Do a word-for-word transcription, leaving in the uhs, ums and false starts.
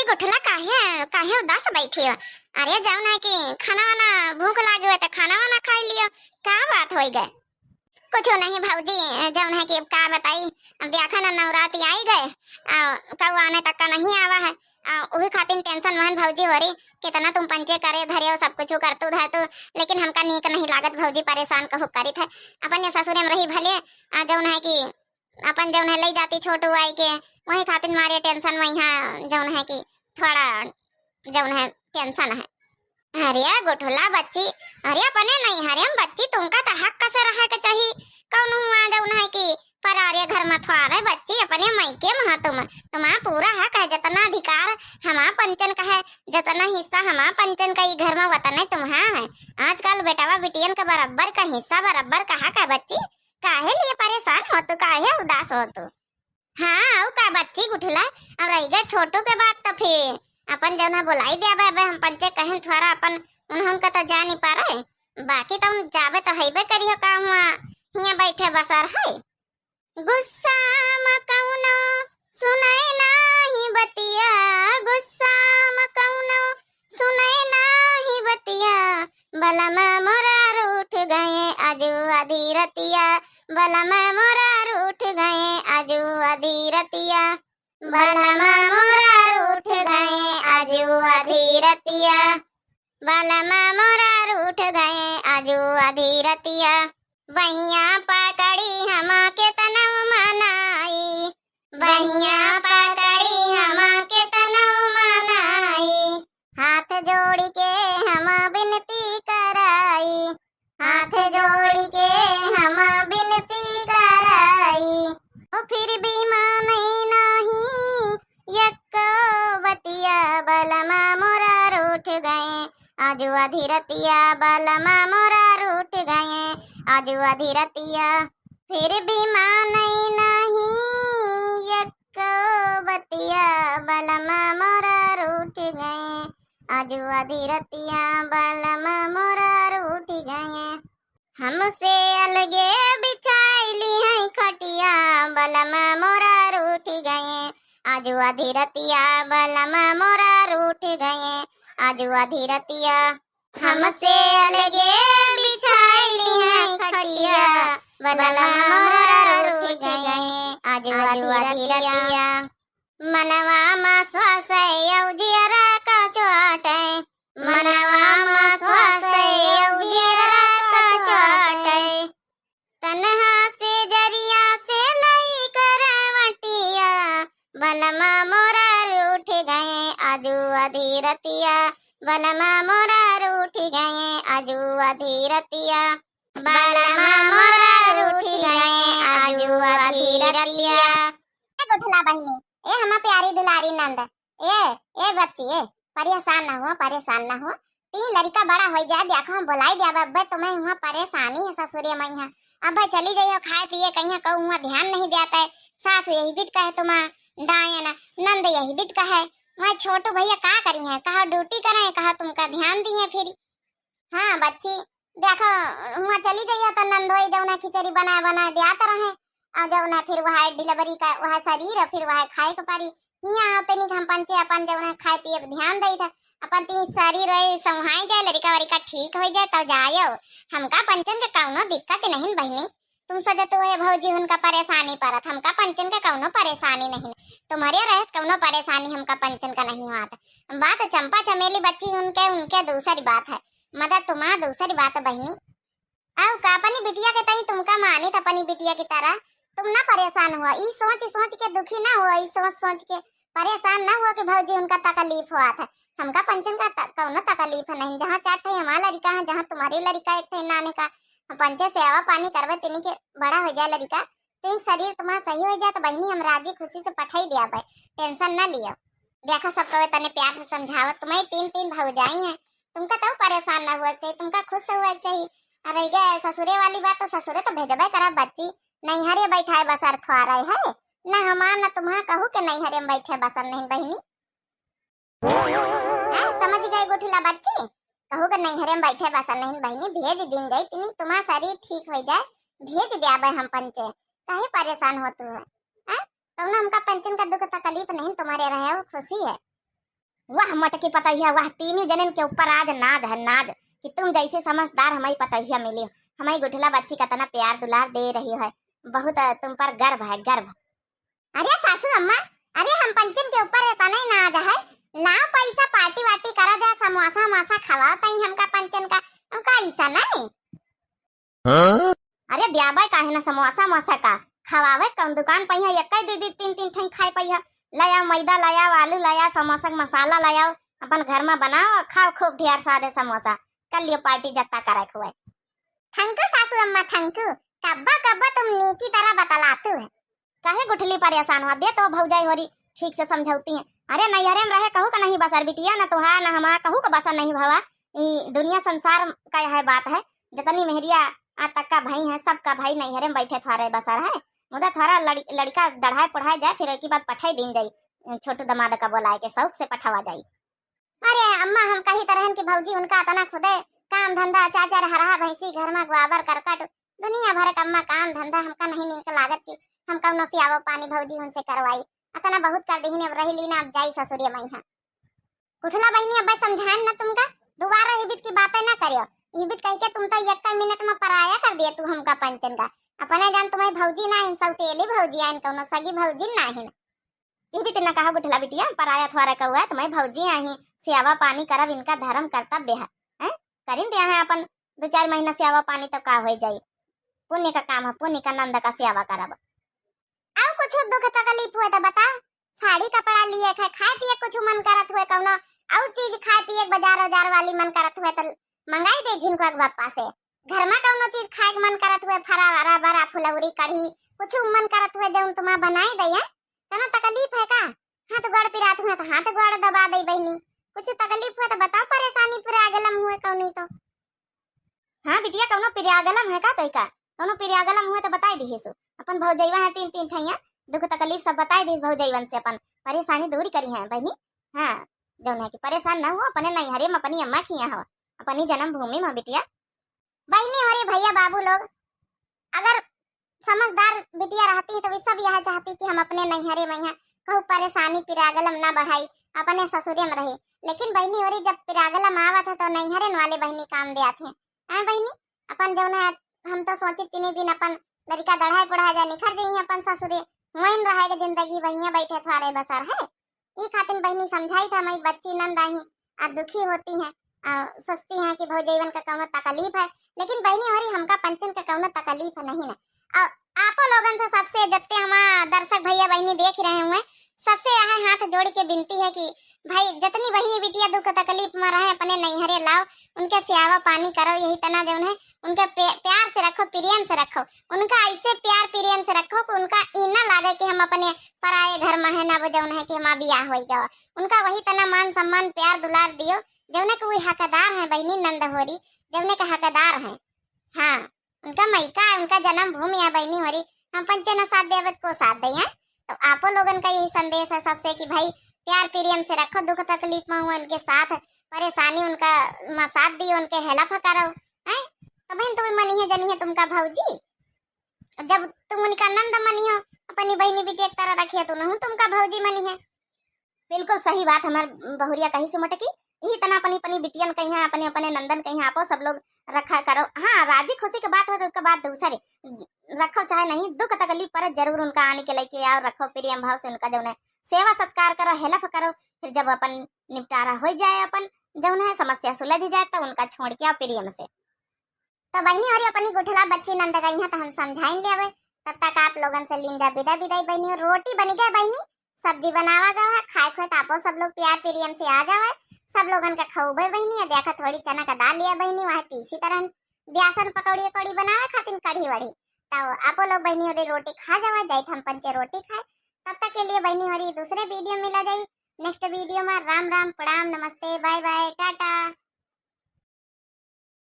गुठला, काहे, काहे उदास बैठी हो? अरे, जौन है कि खाना वाना भूख लागे हो तो खाना वाना खाई लियो। का बात होई गए? कुछ नहीं भौजी, जौन है कि अब का बताई, अब देखा ना, नवरात्रि आई गए, आ, कऊ आने तक का नहीं आवा है। आ, वही खातिर tension महन भौजी हो रही, कितना तुम पंचे करे धरे हो, सब कुछ करतू धरतू, लेकिन हमका नीक नहीं लागत भौजी, परेशान कहू करित है। अपन ये ससुरे में रही भले, आ, जौन है कि अपन जौन है ले जाती छोटू आई के, वही खातिर मारे tension में यहाँ जौन है कि थोड़ा जौन है tension है। अरे गुठला बच्ची, अरे अपने नैहरे में बच्ची, तुमका तो हक से रहे के चाही। कौन हुआ जौन है कि परारे घर में थ्वारे बच्ची, अपने मायके में हा तुम, तुम्हारा पूरा हक है, जितना अधिकार हमार पंचन का है, जितना हिस्सा हमार पंचन का ई घर में वतन है तुम्हारा है। आजकल बेटवा बिटियन का बराबर का हिस्सा, बराबर का हक है बच्ची। काहे लिए परेशान हो तू, काहे उदास हो तू? हाँ, अउ का बच्ची गुठला, अब रह गए छोटू के बात तो फिर अपन जौन है बुलाई दे, अबे, अबे हम पंचे कहन थ्वारा अपन उन्हन का तो जा नहीं पा रहे, बाकी तो उन जाबे तो हैबे करियो का हुआ, हियाँ बैठे बसर है। गुस्सा म कौनो सुनै नाही बतिया, गुस्सा म कौनो सुनै नाही बतिया, बलमा मोरा रूठ गए आजू आधी रतिया, बलमा मोरा रूठ गए आजू आधी रतिया, बलमा मोरा रूठ गए आजू आधी रतिया, बलमा मोरा रूठ गए आजू आधी रतिया। बहिया पकड़ी हमा केतनउ मनाई, बहिया पकड़ी हमा केतनउ मनाई। हाथ जोड़ी के हम बिनती कराई, हाथ जोड़ी के हम बिनती कराई। ओ फिर भी मानै नाही यक्को बतिया, बलमा मोरा रूठ गए आजू आधी रतिया, बलमा मोरा रूठ गए आजू आधी रतिया। फिर भी मानै नाही यक्को बतिया, बलमा मोरा रूठ गए आजू आधी रतिया, बलमा मोरा रूठ गए। हमसे अलगे बिछाई लिहै खटिया, बलमा मोरा रूठ गए आजू आधी रतिया, बलमा मोरा रूठ गए आजू आधी रतिया। हमसे अलगे बिछाई लिहै खटिया, बलमा मोरा रूठ गए आजू आधी रतिया। मनवा मा श्वास अउ जियरा का चोट, मनवा मा श्वास अउ जियरा का चोट। तन्हा से जरिया से नई करवटिया, बलमा मोरा रूठ गए आजू आधी रतिया, बलमा मोरा रूठ गए आजू आधी रतिया, बलमा मोरा रूठ गए आजू आधी रतिया। ए गुठला बहिनी, ए हमा प्यारी दुलारी नंद, ए, ए बच्ची, ए, परेशान ना हो, परेशान ना हो। तीन लड़िका बड़ा होइ जाए, देखो हम बोलाई दे, अब अब्बे तुम्हें हुआ परेशानी है ससुरे में यहाँ। अब्बे चली जाइयो खाए पिए कहीं, कहू हुआ ध्यान नहीं देता है। सास यही बित कहे तुम्हारा डायन, नंद यही बित कहे, वह छोटू भैया का करी है, कहा ड्यूटी करे, कहा तुमका ध्यान दिए फिर। हाँ बच्ची, देखो, हुआ चली जाइए तो नंदोई जौना खिचड़ी बनाए बनाए दियात रहे, और जौना फिर वह डिलीवरी का वह शरीर और फिर वह खाए के परी। हियाँ होते नहीं कि हम पंचे अपन जौना खाए पिए पे ध्यान दई था, अपन ती शरीर वही संभाई जाए, लड़िका वड़िका ठीक हो जाए तब जायो। हमका पंचन के कौनो दिक्कत नहीं बहिनी, तुम सोचत हो भौजी उनका परेशानी परत, हमका पंचन का कौनो परेशानी नहीं, तुम्हारे रहस कौनो परेशानी हमका पंचन का नहीं हुआ था। बात चंपा चमेली बच्ची उनके, उनके दूसरी बात है, मदद तुम्हारा दूसरी बात बहिनी। अउ का अपनी बिटिया के तई तुमका मानित अपनी बिटिया की तरह, तुम ना परेशान हुआ, ई सोच सोच के दुखी ना हुआ, ई सोच सोच के परेशान ना हुआ कि भौजी उनका तकलीफ हुआ था। हमका पंचन का त-, कौनो तकलीफ नहीं, जहाँ चार ठे हमारा लड़िका है, जहाँ तुम्हारी लड़िका एक ठे नाने का, हम पंचे सेवा पानी करबे, तिनी के बड़ा हो जाए लड़िका, तीन शरीर तुम्हारा सही हो जाए तो बहिनी हम राजी खुशी से पठाई दिया बे, tension ना लियो। देखो सब तो तने प्यार से समझावत, तुम्हें तीन तीन भौजाई हैं, तुमका तो परेशान ना हुआ चाहिए, तुमका खुश हुआ चाहिए। और रह गए ससुरे वाली बात, तो ससुरे तो भेजबे करा बच्ची, नैहरे बैठाए बसर थ्वारे है, ना हमार ना तुम्हार कहू के नैहरे में बैठे बसन नहीं बहिनी। हैं, समझ गए गुठला बच्ची, कहू के नैहरे में बैठे बसन नहीं बहिनी, भेज दिन जाई तिनी, तुम्हार शरीर ठीक हो जाए, भेज दिया बे हम पंचे, काहे परेशान हो तू है? हैं? कौनो हमका पंचन का दुख तकलीफ नहीं, तुम्हारे रहे हो खुशी है। वाह मोटकी पतोहिया, वाह, तीनों जनन के ऊपर आज नाज है, नाज, कि तुम जैसी समझदार हमई पतोहिया मिली। हमई गुठला बच्ची का इतना प्यार दुलार दे रही है, बहुत, अ, तुम पर गर्व है, गर्व। अरे सासू अम्मा, अरे हम पंचन के ऊपर इतना ही नाज है, लाओ पैसा, पार्टी वार्टी करा जाए, समोसा वमोसा खवाओ तई हमका पंचन का, हमका ऐसा नहीं। हाँ? अरे द्याबै काहे ना, समोसा मोसा का खवावे, कौन दुकान पइहा, एक्कै दुइ दुइ तीन तीन ठई खाए पइहा। ले आओ मैदा, ले आओ आलू, ले आओ समोसा के मसाला, ले आओ, अपन घर में बनाओ और खाओ खूब ढेर सारे समोसा। कर लियो पार्टी जत्ता करे के हुए। थैंक यू सासू अम्मा, थैंक यू। कब्बा कब्बा तुम नीकी तरह बतलातू है। काहे गुठली परेशान हुआ? दे तो भौजाई होरी ठीक से समझौती है। अरे नैहरे में रहे कहू का नहीं बसर बिटिया, न तोहार न हमार कहू का बसर नहीं भवा। ई दुनिया संसार का यह बात है, जतनी मेहरिया आज तक का भई है, सबका भई नैहरे में बैठे थोड़े बसर है। मुदा थोड़ा लड़-, लड़का दढ़ाए पढ़ाए जाए, फिर एक बात पठाई दीन जाई, छोटू दमाद का बोलाए के शौक से पठावा जाई। अरे अम्मा, हम कही तरहन की भौजी उनका अतना खुदे काम धंधा, चार चार हरहा भैंसी, घर में गोबर करकट, दुनिया भर का अम्मा काम धंधा हमका नहीं नीक लागत कि हम कौनो सियावो पानी भौजी उनसे करवाई। अतना बहुत कर दीहिन, अब रही ली ना, अब जाई ससुरिया मइहा। गुठला बहिनी, अब समझाएन ना तुमका, दोबारा इबित की बातें ना करियो। इबित कह के तुम तो एक मिनट में पराया कर दिए तू हमका पंचन का। अपने जान तुम्हें भौजी ना हिन, सौतेली भौजी आइन, कौनो सगी भौजी ना हिन। इबित ना कहा गुठला बिटिया, पराया थोड़ा कौआ, तुम्हें भौजी आही, सेवा पानी करब, इनका धर्म कर्तव्य है, हैं? करिन दिया है अपन दो चार महीना सेवा पानी, तो का हो जाई? पुण्य का काम है, पुण्य का नंद का सेवा करब। और कुछ दुख तकलीफ हुए तो बताओ, साड़ी कपड़ा लिए खाए, खाए पिए कुछ मन करत हुए, कौनो और चीज खाए पिए, बाजार उजार वाली मन करत हुए तो मंगाई दे झिनको के बापा से। घर में कौनो चीज खाए के मन करत हुए, फरा हरा भरा फुलौरी कढ़ी, कुछ मन करत हुए जौन तुम्हारा बनाई दे, हैं? तना तकलीफ है का? हाथ गोड़ पिरात हुए तो हाथ गोड़ दबा दे बहिनी, कुछ तकलीफ हुए तो बताओ, परेशानी पूरा गलम हुए कौनी तो। हाँ बिटिया, कौनो पिरियागलम है का तोइका? कौनो पिरियागलम हुए तो बताई दिहिसु। अपन भौजैवा है तीन तीन ठैया, दुख तकलीफ सब बताई दिहिस भौजैवन से, अपन परेशानी दूर करी है बहिनी। हाँ, जौन है कि परेशान ना हो, अपने नैहरे में अपनी अम्मा खिया हो, अपनी जन्मभूमि में बिटिया। बहिनी हो रे भैया बाबू लोग, अगर समझदार बिटिया रहती तो वे सब यह चाहती कि हम अपने नैहरे में यहाँ कहूँ परेशानी पिरागलम ना बढ़ाई, अपने ससुरे में रही। लेकिन बहिनी हो री, जब पिरागलम आवत है तो नैहरे वाले बहिनी काम दे आते हैं। हैं बहिनी, अपन जौन है, हम तो सोची तीन दिन अपन लड़का दढ़ाए पढ़ाए जाए, निखर जाइए अपन ससुरे, वहीं रहे के जिंदगी वहीं बैठे थोड़े बसर है। ई खातिर बहिनी समझाई था, मैं बच्ची नंद आही, आ दुखी होती हैं, आ सोचती हैं कि भौजैवन का कौनो तकलीफ है, लेकिन बहिनी हो री, हमका पंचन का कौनो तकलीफ नहीं ना। आ आपो लोगन से सबसे जत्ते हमार दर्शक भैया बहिनी देख रहे हुए, सबसे यह हाथ जोड़ के विनती है कि भाई जतनी बहिनी बिटिया दुख तकलीफ में रहे अपने नैहरे लाओ, उनके सेवा पानी करो, यही तना जौन है उनके पे-, प्यार से रखो, प्रेम से रखो, उनका ऐसे प्यार प्रेम से रखो कि उनका ई ना लागे कि हम अपने पराए घर में है ना, वो जौन है कि हमार बियाह होई गवा। उनका वही तना मान सम्मान प्यार दुलार दियो, जौने के वो हकदार हैं बहिनी नंद होरी, जौने के हकदार हैं। हाँ, उनका मइका है, उनका जन्मभूमि है बहिनी होरी, हम पंचे न साथ देवे तो को साथ दे हैं। तो आपो लोगन का यही संदेश है सबसे कि भाई प्यार प्रेम से रखो, दुख तकलीफ में हुआ उनके साथ, परेशानी उनका में साथ दियो, उनके हेल्प करो, हैं? तभी तो वे मनी है जनी है तुमका भौजी। जब तुम उनका नंद मनियो, अपनी बहिनी बिटिया की तरह रखियो, तो नहु तुमका भौजी मनी है। बिल्कुल सही बात हमार बहुरिया कही से मोटकी, यही तना अपनी अपनी बिटियन कहिया, अपने अपने नंदन कहिया, आपो सब लोग रखा करो। हाँ, राजी खुशी के बात हो तो उसका बात दूसरे, रखो चाहे नहीं, दुख तकलीफ पर जरूर उनका आने के लेके आओ, रखो प्रेम भाव से उनका जौन है सेवा सत्कार करो, हेल्प करो, फिर जब अपन निपटारा हो जाए, अपन जौन है समस्या सुलझ जाए, तो उनका छोड़ के आओ प्रेम से। तो बहिनी होरी अपनी गुठला बच्ची नंद गई हैं तो हम समझाइन लेवे। तब तक आप लोगन से लीन जा विदा, विदाई बहिनी हो। रोटी बनी गए बहिनी, सब्जी बनावा गवा है, खाए खुए तो आपो सब लोग प्यार प्रेम से आ जावे, सब लोगन का खौबे बहिनी। या देखा थोड़ी चना का दाल लिया बहिनी, वहाँ पीसी तरह बेसन पकौड़ी पकौड़ी बनावे खातिर कढ़ी वढ़ी। तो आपो लोग बहिनी होरी रोटी खा जावा, जाइत हम पंचे रोटी खाए। तब तक के लिए बहिनी होरी दूसरे वीडियो मिला जाई, नेक्स्ट वीडियो में। राम राम, प्रणाम, नमस्ते, बाय बाय, टाटा।